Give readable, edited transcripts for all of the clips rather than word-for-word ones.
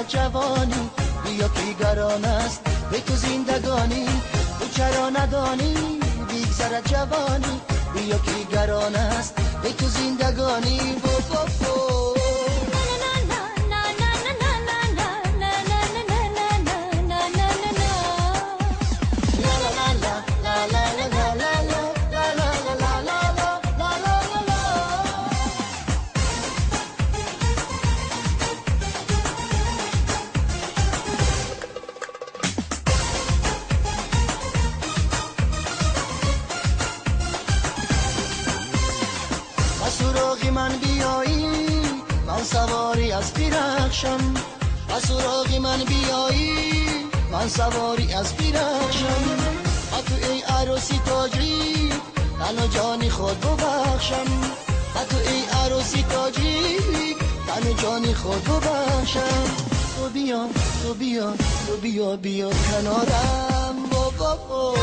بگذرد جوانی، بیا کی گران است به تو زندگانی. تو چرا ندانی بگذرد جوانی، بیا کی گران است به تو زندگانی. بو بو. سواری از پیرخشم، با سراغ من بیایی، من سواری از پیرخشم. با تو ای عروسی تاجیک تن و جانی خود ببخشم، با تو ای عروسی تاجیک تن و جانی خود ببخشم. تو بیا، تو بیا، تو بیا، بیا کنارم. بابا بابا.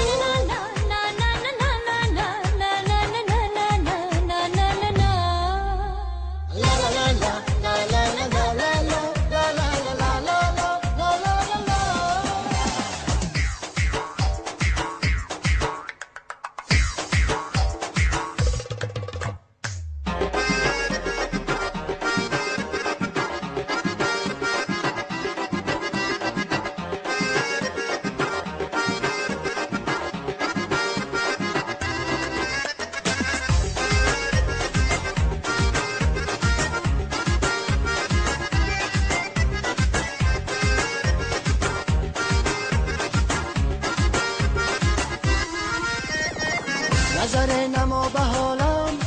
نظر نما به حالم،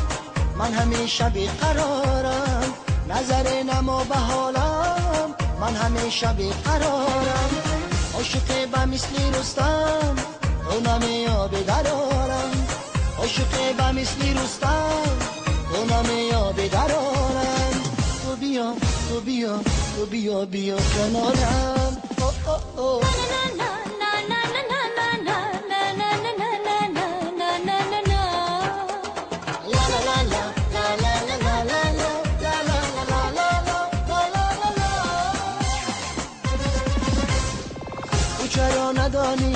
من همیشه بیقرارم. نظر نما به حالم، من همیشه بیقرارم. عاشق به مثل رستم، تو نمیابی در عالم. عاشق به مثل رستم، تو نمیابی در عالم. تو بیا، تو بیا، تو بیا، بیا کنارم. او او او. چرا ندانی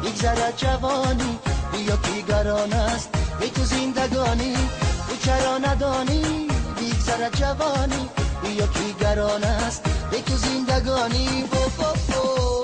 بگذرد جوانی، بیا کی گران است به تو زندگانی. تو چرا ندانی بگذرد جوانی، بیا کی گران است به تو زندگانی. بو بو بو.